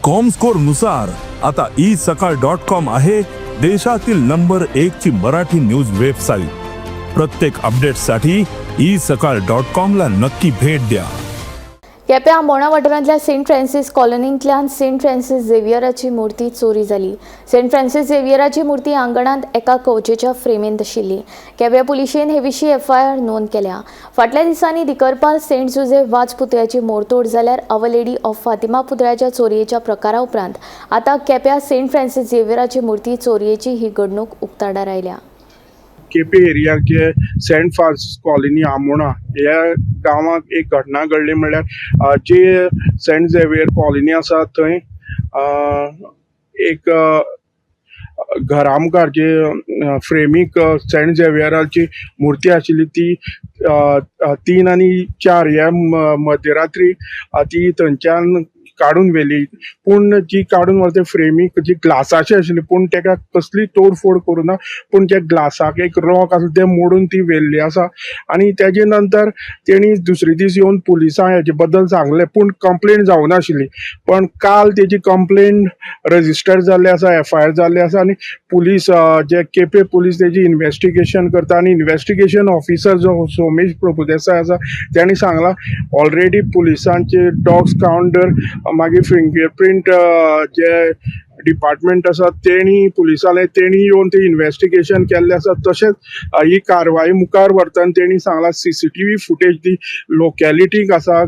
Comscore नुसार आता E सकाळ डॉट कॉम आहे देशातील नंबर एक ची मराठी न्यूज वेबसाईट. प्रत्येक अपडेटसाठी ई सकाळ डॉट कॉम ला नक्की भेट द्या. केप्यां आंबोणा वाठारांतल्या सेंट फ्रान्सिस कॉलनींतल्यान सेंट फ्रान्सिस झेवियराची मूर्ती चोरी जाली. सेंट फ्रान्सिस झेवियराची मूर्ती आंगणांत एका कवचेच्या फ्रेमींत आशिल्ली. केप्यां पुलिशेन हे विशीं एफआयआर नोंद केल्या. फाटल्या दिसांनी दिकरपाल सेंट जुझे वाज पुतळ्याची मोडतोड जाल्यार our lady of Fatima पुतळ्याच्या चोरयेच्या प्रकारा उपरांत आतां केप्यां सेंट फ्रान्सिस झेवियराची मूर्ती चोरयेची ही घडणूक उक्ताडार आयल्या. केपे एरियाचे सेंट फ्रांसीस कॉलनी आमोणा ह्या गांवांत एक घटना घडली. म्हणल्यार जी सेंट झेवियर कॉलनी आसा थंय एक घरा मुखार जे फ्रेमीक सेंट झेवियराची मूर्ती आशिल्ली ती 3 आनी 4 ह्या मध्यरात्री ती थंयच्यान काडून व्हेली. पूण जी काडून व्हरता ते फ्रेमीक जी ग्लासाची आशिल्ली, पूण तेका कसली तोडफोड करूं ना, पूण त्या ग्लासाक एक रॉक आसलो तें मोडून ती व्हेल्ली आसा. आनी तेजे नंतर तेणी दुसरे दीस येवन पुलिसांक हेजे बद्दल सांगलें, पूण कंप्लेन जावनाशिल्ली. पण काल तेजी कंप्लेन रजिस्टर जाल्ली आसा, एफआयआर जाल्ली आसा आनी पुलीस जे केपे पुलीस तेजी इन्वेस्टिगेशन करता. आनी इन्वेस्टिगेशन ऑफिसर जो सोमेश प्रभुदेसाय आसा तेणी सांगलां, ऑलरेडी पुलिसांचे डॉग्स काउंटर, मागीर फिंगर प्रिंट जे डिपार्टमेंट आसा तेणी, पुलिसांले तेणी येवन ते इन्वेस्टिगेशन केल्लें आसा. तशेंच ही कारवाई मुखार व्हरतना तेणी सांगलां, सीसीटीव्ही फुटेज दी लोकेलिटीक आसा,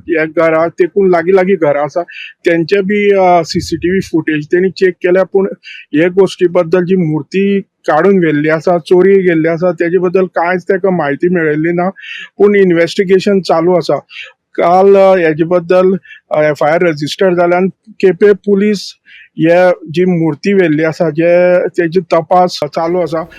ह्या घरा तेकून लागीं लागीं घरां आसा, तेंचे बी सीसीटीव्ही फुटेज तेणी चॅक केल्या. पूण हे गोश्टी बद्दल जी मूर्ती काडून व्हेल्ली आसा, चोरी गेल्ली आसा, तेजे बद्दल कांयच ताका म्हायती मेळिल्ली ना, पूण इन्वेस्टिगेशन चालू आसा. काल हेजे बद्दल एफआयआर रजिस्टर जाल्यान केपे पुलीस हे जी मूर्ती व्हेल्ली आसा जे तेजी तपास चालू आसा.